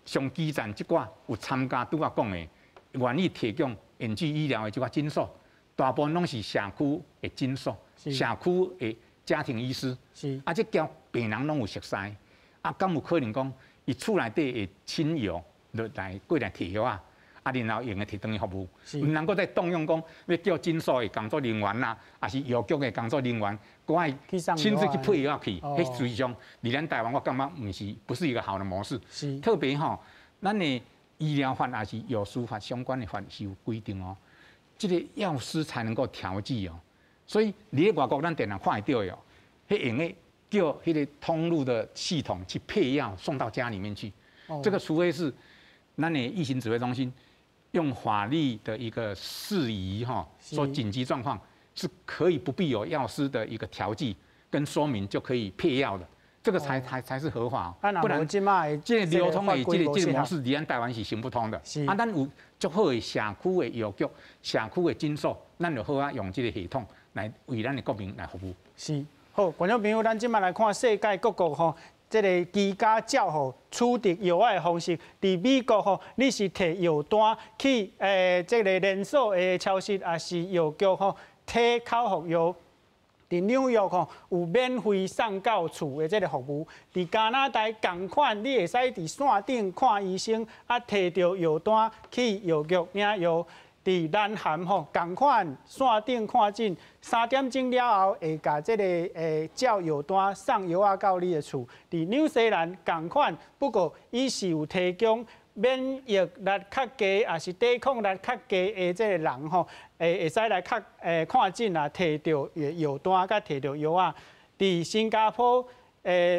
上基層這寡有參加拄仔講的，願意提供遠距醫療的這寡診所，大部分攏是社區的診所、社區的家庭醫師，是啊，這交病人攏有熟似。啊，敢有可能講，伊厝內底的親友就來過來提藥啊，啊，然後用來提轉去服務，毋通閣再動用講欲叫診所的工作人員啦，抑是藥局的工作人員，閣愛親自去配藥去，彼實際上，佇咱台灣我感覺毋是不是一個好的模式。是。特別吼，咱的醫療法抑是藥師法相關的法是有規定哦，這個藥師才能夠調劑哦。所以佇咧外國，咱定定看會著的哦，彼用的。叫彼個通路的系統去配藥送到家裡面去，這個除非是咱的疫情指揮中心用法律的一個事宜哈，說緊急狀況是可以不必有藥師的一個調劑跟說明就可以配藥的，這個才是合法。不然這個流通的這個模式，佇咱台灣是行不通的。啊，咱有足好的社區的藥局、社區的診所，咱就好啊用這個系統來為咱的國民來服務。是。好，觀眾朋友，咱這馬來看世界各國吼，這個居家照護取得藥仔的方式。佇美國吼，你是提藥單去這個連鎖的超市，抑是藥局吼，提口服藥。佇紐約吼有免費送到厝的這個服務。佇加拿大仝款，你會使佇線頂看醫生，啊，提著藥單去藥局領藥。佇南韓吼，仝款線頂看診，3點鐘了後會共這個照藥單送藥仔到你的厝。佇紐西蘭仝款，不過伊是有提供免疫力較低，抑是抵抗力較低的這個人吼，會使來較看診啊，提著藥單佮提著藥仔。佇新加坡，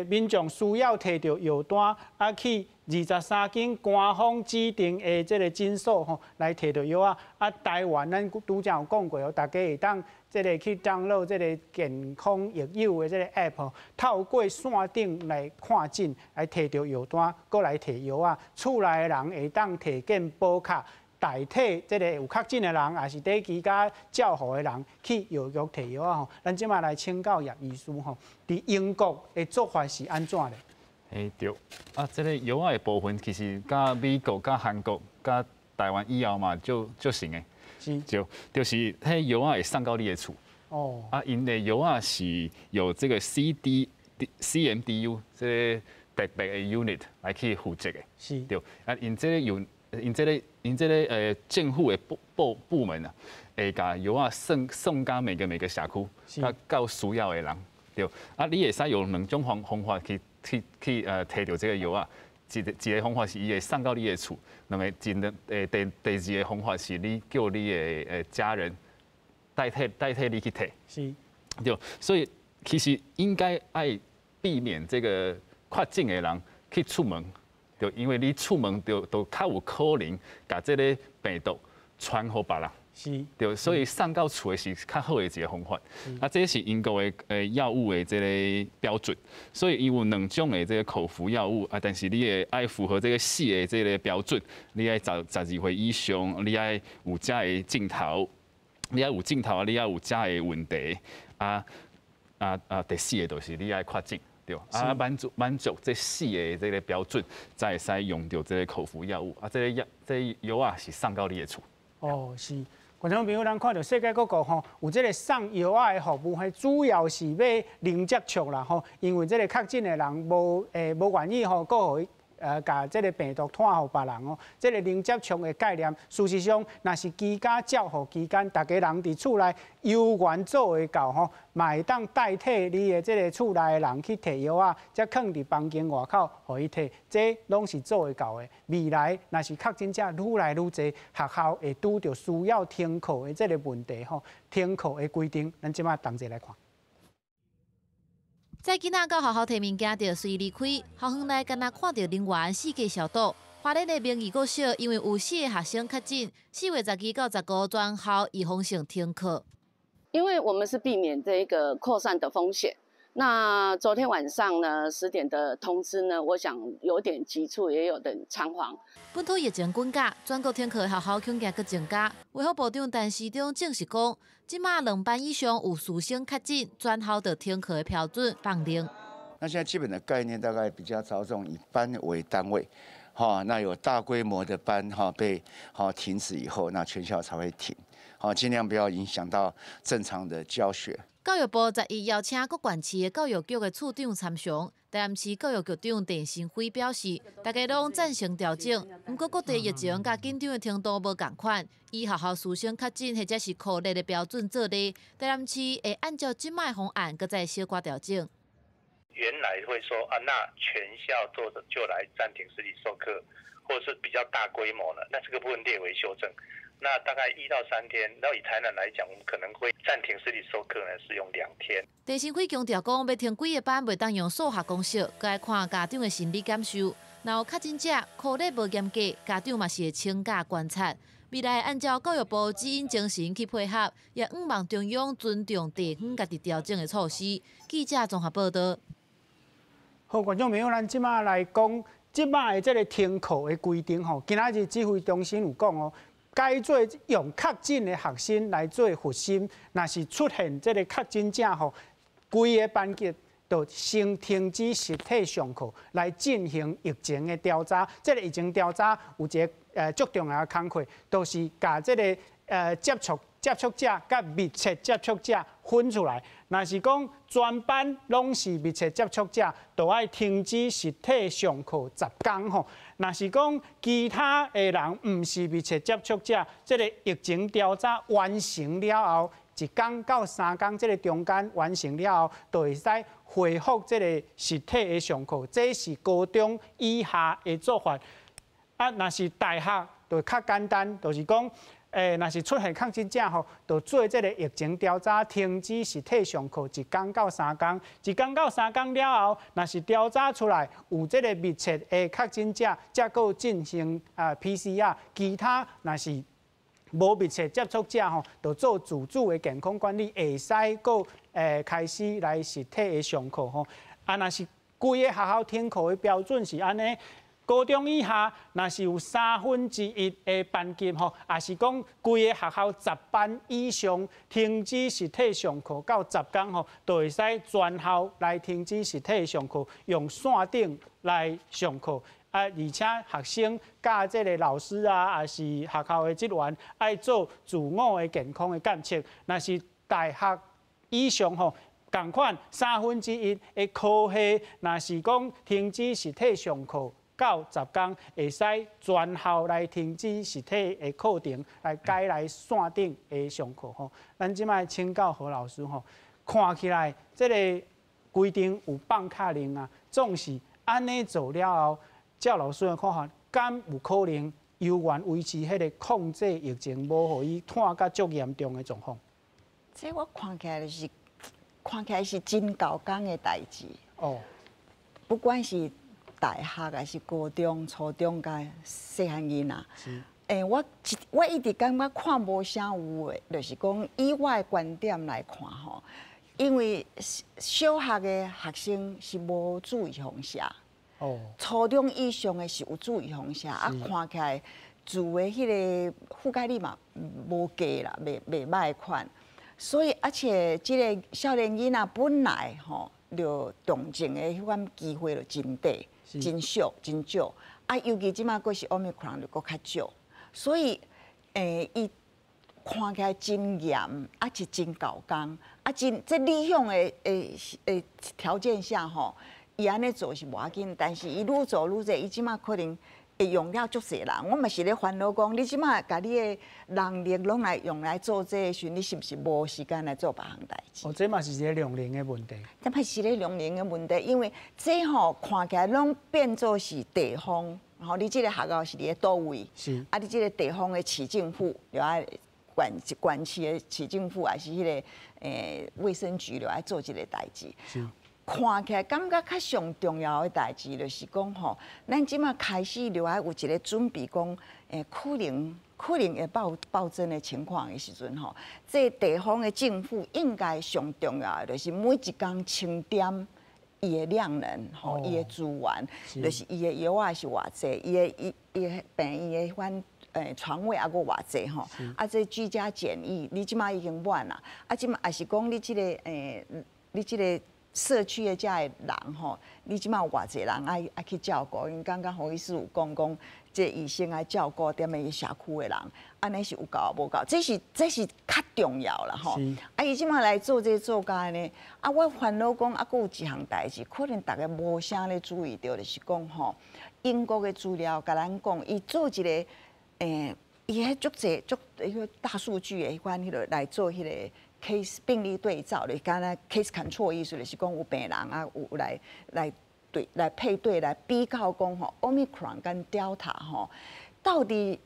民眾需要提著藥單啊去23間官方指定的這個診所吼，來提著藥仔。啊，台灣咱拄才有講過哦，大家會當這個去 download 這個健康益友的這個 app，透過線頂來看診，來提著藥單，閣來提藥仔。厝內的人會當提健保卡。代替這个有确诊的人，抑是佇居家照护的人去药局提药仔吼。咱这马来请教叶医师吼，伫英国的做法是按怎咧？嘿对，啊，这个药仔的部分其实佮美国、佮韩国、佮台湾以后嘛，就足像的。就是彼药仔会送到你的厝。啊，𪜶的药仔是有这个 C D C M D U 这个特别的 unit 来去负责的。对，啊，𪜶这个有，𪜶这个政府的部门啊，会共药仔送到每个社区，佮到需要的人。对，啊，你会使用两种方法去提著这个药仔。一个方法是伊会送到你的厝，两个真的第二个方法是你叫你的家人代替你去提。对，所以其实应该爱避免这个确诊的人去出门，就因为你出门就都较有可能共这个病毒传予别人。对，所以送到厝的是较好的一个方法。啊，这是英国的药物的这个标准，所以伊有两种的这个口服药物啊，但是你会爱符合这个四个这个标准，你爱12岁以上，你爱有遮个症头，你爱有症头啊，你爱有遮个问题啊啊啊！第四个就是你爱确诊，对，啊满足这四个这个标准，才会使用著这个口服药物啊，这个药这个药仔是送到你的厝。哦，是。观众朋友，咱看著世界各国吼，有这个送药仔的服务，彼主要是欲零接触啦吼，因为这个确诊的人无愿意吼，阁予伊共这个病毒传予别人哦。这个零接触的概念，事实上，若是居家照护期间，逐家人伫厝内犹原做会到吼，嘛会当代替你的这个厝内的人去提药仔，才囥伫房间外口予伊提，这拢是做会到的。未来若是确诊者愈来愈济，学校会拄著需要停课的这个问题吼，停课的规定，咱这马同齐来看。载囡仔到学校提物件，就随离开。校园内敢若看著人员四界消毒。花莲的明义国小因为有四个学生确诊，4月12到15全校预防性停课。因为我们是避免这个扩散的风险。那昨天晚上呢10点的通知呢，我想有点急促，也有点仓皇。本土疫情滚加，全国停课的学校恐惊阁增加。卫福部长陈时中证实讲，这马两班以上有师生确诊，全校就停课的标准放冗。那现在基本的概念大概比较着重以班为单位，哈，那有大规模的班哈被停止以后，那全校才会停，好，尽量不要影响到正常的教学。教育部11邀请各县市的教育局的处长参详，台南市教育局长郑新辉表示，大家拢赞成调整，毋过各地疫情佮紧张的程度无仝款，以学校师生确诊或者是酷热的标准做例，台南市会按照这马的方案，阁再小可调整。原来会说啊，那全校做的就来暂停实体授课，或者是比较大规模的，那这个部分列为修正。那大概1到3天，那以台南来讲，我们可能会暂停实体授课呢，是用2天。郑新辉强调讲，欲停几个班，袂当用数学公式，阁爱看家长的心理感受。若有确诊者，酷热无严格，家长嘛是会请假观察。未来按照教育部指引精神去配合，也向望中央尊重地方家己调整的措施。记者综合报道。好，观众朋友，咱这马来讲，这马的这个停课的规定吼，今仔日指挥中心有讲哦。改做用确诊的学生来做核心，若是出现这个确诊者吼，规个班级就先停止实体上课，来进行疫情的调查。这个疫情调查有一个足重要的工课，就是共这个接触者佮密切接触者分出来。若是讲全班拢是密切接触者，就爱停止实体上课10工吼。若是讲其他的人毋是密切接触者，这个疫情调查完成了后，1工到3工这个中间完成了后，就会使恢复这个实体的上课。这是高中以下的做法。啊，若是大学就较简单，就是讲，若是出现确诊者吼，就做这个疫情调查，停止实体上课1工到3工，1工到3工了后，若是调查出来有这个密切的确诊者，才阁进行PCR，其他若是无密切接触者吼，就做自主的健康管理，会使阁开始来实体的上课吼。啊，若是规个学校停课的标准是按呢。高中以下，若是有1/3的班级吼，也是講規个學校10班以上停止實體上課到10工吼，就會使全校來停止實體上課，用線頂來上課。啊，而且學生佮這个老師啊，抑是學校的職員，愛做自我的健康的檢測。若是大學以上吼，仝款1/3的科系，若是講停止實體上課到10工，會使全校來停止實體的課程，來改來線頂的上課吼。咱這擺請教何老師吼，看起來這个規定有放較靈啊，總是按呢做了後，趙老師的看法，敢有可能猶原維持彼个控制疫情，無予伊拖甲足嚴重的狀況？這我看起來就是，看起來是真猴硐的代誌。不管是大學還是高中、初中佮細漢囡仔。我一直感覺看無啥有的，就是講以我的觀點來看吼，因為小學的學生是無注預防射。初中以上的是有注預防射，啊，看起來住的彼个覆蓋率嘛無低啦，袂䆀款。所以，而且這个少年囡仔本來吼，就重症的彼款機會就真低、真少、真少。啊，尤其這馬閣是 Omicron 就閣較少，所以，伊看起來真嚴，啊是真猴硐，啊真這理想的條件下吼。伊按呢做是無要緊，但是伊愈做愈濟，伊這馬可能會用了足濟人。我嘛是咧煩惱講，你這馬共你的人力攏來用來做這个時，你是毋是無時間來做別項代誌？哦，這嘛是一个量能的問題。這嘛是一个量能的問題，因為這吼看起來攏變做是地方，吼，你這个學校是佇咧佗位？啊，你這个地方的市政府就愛縣縣市的市政府，還是彼个衛生局就愛做這个代誌。看起來感覺較上重要的代誌，就是講吼，咱這馬開始就愛有一个準備，講可能會暴增的情況的時陣吼，這地方的政府應該上重要的就是每一工清點伊的量能吼，伊的資源，就是伊的藥仔是偌濟，伊的病院的款床位猶閣偌濟吼，啊，這居家檢疫你這馬已經滿啦，啊，這馬也是講你這个社區的遮的人吼，你這馬有偌濟人愛去照顧？因剛剛侯醫師有講講，這醫生愛照顧踮咧社區的人，按呢是有夠無夠？這是較重要啦吼。啊，伊這馬來做這做甲按呢，啊，我煩惱講，啊，閣有一項代誌，可能大家無啥咧注意著，就是講吼，英國的資料共咱講，伊做一个，伊彼足濟足彼個大數據的彼款彼个來做彼个 case 病例對照的，敢若 case control 意思就是講有病人啊，有來對來配對來比較講吼，Omicron 跟 Delta 吼，到底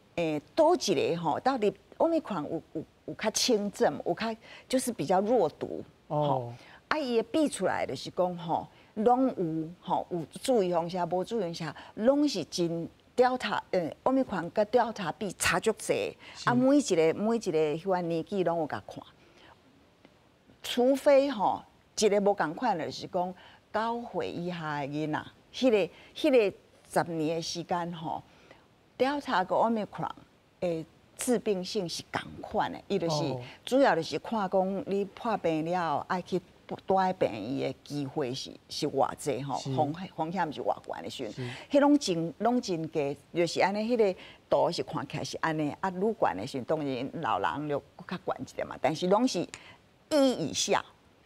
佗一个吼，到底 Omicron 有較輕症，有較就是比較弱毒啊，伊的比出來就是講吼，攏有吼有注預防射，無注預防射，攏是真 Delta Omicron 佮 Delta 比差足濟，啊每一个彼款年紀攏有共看。除非吼一个無仝款，就是講9歲以下的囡仔，彼个10年的時間吼，Delta 佮 Omicron 的致病性是仝款的，伊就是主要就是看講你破病了後愛去蹛佇病院的機會是偌濟吼，風險是偌懸的時陣，彼攏真低，就是按呢，彼个圖是看起來是按呢，啊，愈懸的時陣，當然老人就閣較懸一點嘛，但是攏是1以下，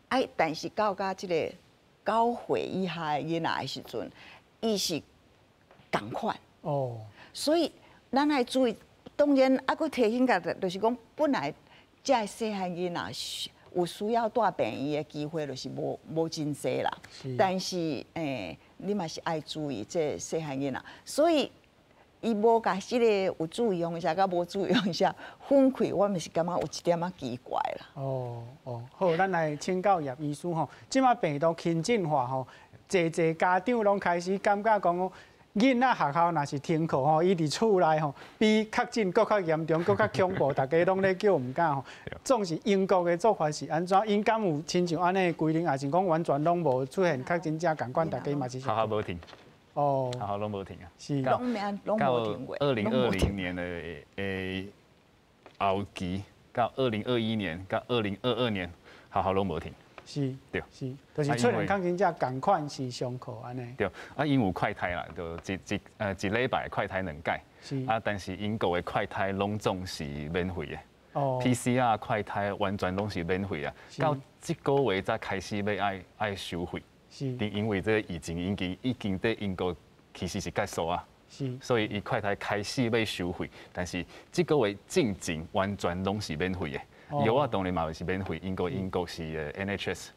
哎，但是到佮這个9歲以下的囡仔的時陣，伊是仝款。所以咱愛注意，當然猶閣提醒共，就是講本來這个細漢囡仔有需要蹛病院的機會，就是無真濟啦。但是你嘛是愛注意這細漢囡仔，所以伊無共這个有注預防射佮無注預防射分開，我嘛是感覺有一點仔奇怪啦。哦哦，好，咱來請教葉醫師吼，這馬病毒輕症化吼，濟濟家長攏開始感覺講，囡仔學校若是停課吼，伊佇厝內吼，比確診閣較嚴重，閣較恐怖，大家攏咧叫毋敢吼。總是英國的做法是按怎？𪜶敢有親像按呢的規定，抑是講完全攏無出現確診者仝款，大家嘛是學校無停。哦，學校攏無停啊。是。攏無停過。2020年的後期，到2021年，到2022年，學校攏無停。對。是，就是出現確診者仝款是上課按呢。對，啊，𪜶有快篩啦，就一禮拜快篩兩擺。啊，但是英國的快篩攏總是免費的。PCR 快篩完全攏是免費啊，到這個月才開始欲愛收費。因為這個疫情已經佇英國其實是結束啊。所以伊快篩開始欲收費，但是這個月進前完全攏是免費的。藥仔當然嘛是免費，英國是 NHS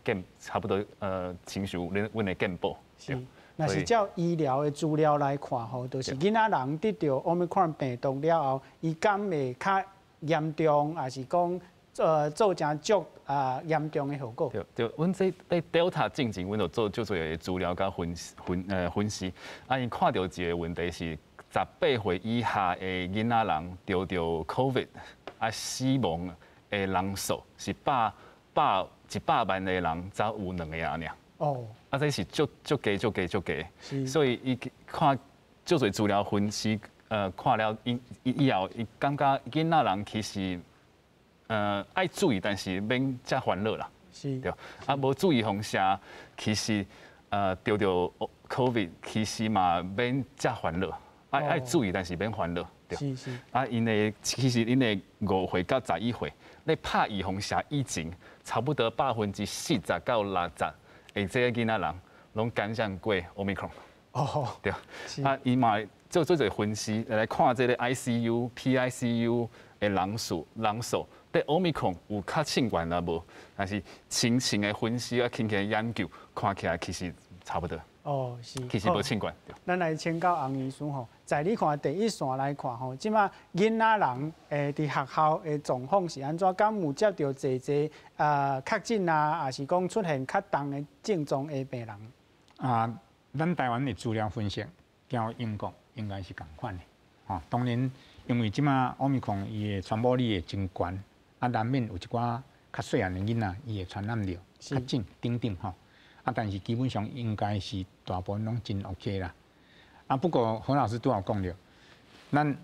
健差不多親像阮的健保。是，若是照醫療的資料來看吼，就是囡仔人得著 Omicron 病毒了後，伊敢會較嚴重，抑是講造成足嚴重的後果？對對，阮這佇 Delta 進前，阮就做足濟的資料佮分析，啊，𪜶看著一个問題是，18歲以下的囡仔人著 Covid 啊，死亡的人數是100萬个人才有兩個爾。啊，這是足足低足低足低，所以伊看足濟資料分析，看了以後，伊感覺囡仔人其實愛注意，但是免遮煩惱啦。對。啊，無注預防射，其實著 Covid 其實嘛免遮煩惱，愛注意，但是免煩惱。對。啊，𪜶的其實𪜶的5歲到11歲，咧拍預防射以前，差不多40%到60%的這个囡仔人，攏感染過 Omicron。對。啊，伊嘛做濟分析來看這个 ICU、PICU 的人數，對 Omicron 有較衝懸抑無？但是親情的分析啊，輕輕的研究，看起來其實差不多。其實無衝懸。咱來請教洪醫師吼，在你看第一線來看吼，這馬囡仔人佇學校的狀況是按怎？敢有接著濟濟確診啊，抑是講出現較重的症狀的病人？啊，咱台灣的資料分析，佮英國應該是仝款的。吼，當然，因為這馬 Omicron 伊的傳播力會真懸，啊，難免有一寡較細漢的囡仔，伊會傳染著確診等等吼。啊，但是基本上應該是大部分攏真 OK 啦。啊，不過何老師拄仔講著，咱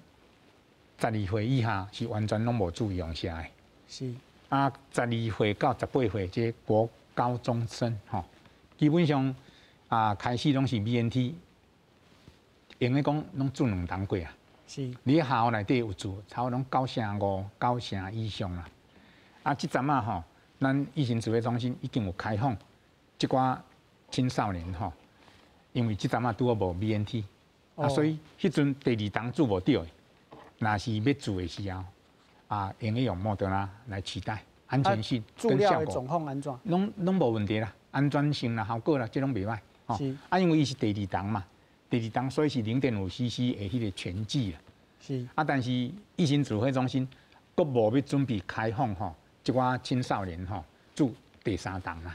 12歲以下是完全攏無注預防射的。啊，12歲到18歲這國高中生吼，基本上啊開始攏是 BNT，用咧講攏注兩針過啊。你學校內底有注，差不多攏9成5、九成以上啦。啊，這陣仔吼，咱疫情指揮中心已經有開放。這寡青少年吼，因為這陣仔拄好無 BNT，啊，所以彼陣第二針注無著的，若是欲注的時候，啊，用得用莫德納來取代，安全性跟效果，狀況按怎？攏無問題啦，安全性啦、效果啦，這攏袂䆀。啊，因為伊是第二針嘛，第二針所以是0.5 cc 的彼個全劑啦。啊，但是疫情指揮中心閣無欲準備開放吼，這寡青少年吼注第三針啦。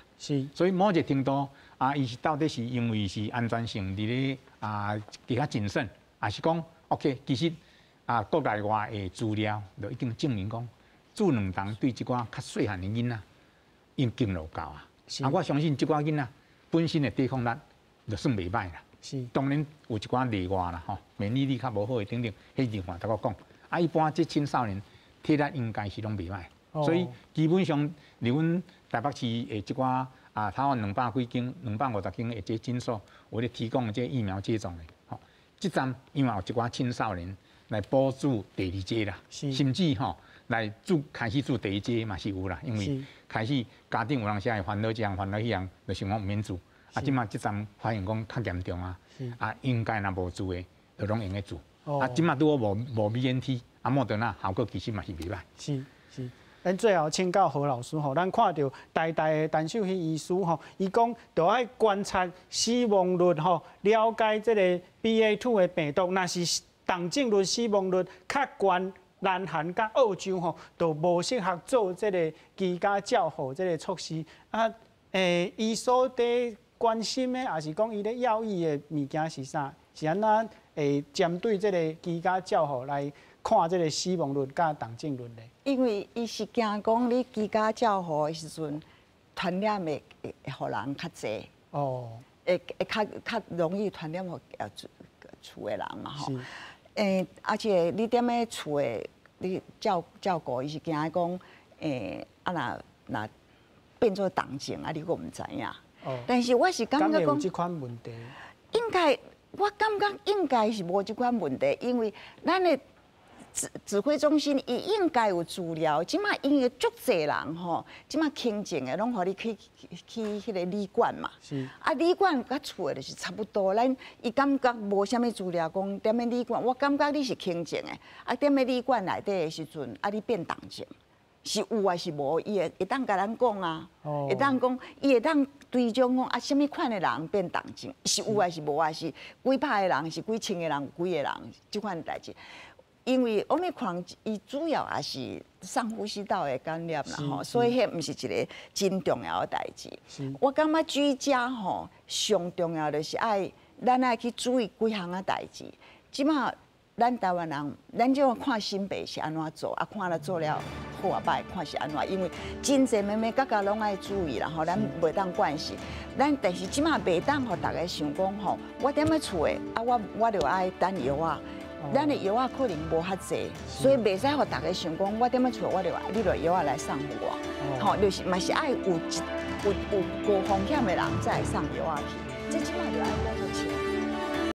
所以某一個程度啊，伊是到底是因為是安全性佇咧啊，較謹慎，抑是講 OK，其實啊，國內外的資料就已經證明講，注兩針對這寡較細漢的囡仔已經就夠啊。啊，我相信這寡囡仔本身的抵抗力就算袂䆀啦。當然有一寡例外啦，吼，免疫力較無好的等等，彼另外再閣講。啊，一般這青少年體力應該是攏袂䆀。所以基本上，佇阮台北市的這寡啊，台灣200幾間、250間的這診所，有咧提供這疫苗接種的，吼，這站因為有一寡青少年來補注第二劑啦，甚至吼來注開始注第一劑嘛是有啦，因為開始家長有當時會煩惱這項煩惱彼項，就想講毋免注，啊，這馬這站發現講較嚴重啊，啊，應該若無注的，就攏用得注，啊，這馬拄好無 BNT，啊，莫德納效果其實嘛是袂䆀。是是。咱最後請教何老師吼，咱看著台大的陳秀熙醫師吼，伊講著愛觀察死亡率吼，了解這个 BA.2 的病毒，若是重症率、死亡率較懸，南韓佮澳洲吼，都無適合做這个居家照護這个措施。啊，伊所佇關心的，抑是講伊咧要議的物件是啥？是按怎會針對這个居家照護來看這个死亡率佮重症率咧？因為伊是驚講你居家照護的時陣，傳染會予人較濟。會較較容易傳染予厝的人嘛吼。而且你踮咧厝的，你照照顧伊是驚講，啊若若變做重症啊，你閣毋知影。但是我是感覺講，這款問題，應該我感覺應該是無這款問題，因為咱的指揮中心伊應該有資料，這馬因為足濟人吼，這馬輕症的攏予你去去彼個旅館嘛。啊，旅館佮厝的就是差不多。咱伊感覺無啥物資料講踮咧旅館，我感覺你是輕症的，啊，踮咧旅館內底的時陣，啊，你變重症，是有還是無？伊會會當共咱講啊，會當講，伊會當追蹤講啊，啥物款的人變重症，是有還是無？還是幾百個人，是幾千個人，幾個人，這款代誌。因為 Omicron 伊主要也是上呼吸道的感染啦吼，所以彼毋是一個真重要的代誌。我感覺居家吼上重要就是愛咱愛去注意幾項仔代誌。這馬咱台灣人，咱這看新北是按怎做，啊看了做了好啊歹，看是按怎，因為真濟眉眉角角攏愛注意啦吼，咱袂當慣勢。咱但是這馬袂當予大家想講吼，我踮咧厝的啊，我我就愛等藥仔。咱的藥仔可能無遐濟，所以袂使予大家想講，我踮咧厝，我就你就藥仔來送予我，吼，就是嘛是愛有有有高風險的人才會送藥仔去，這這馬就愛講較清楚。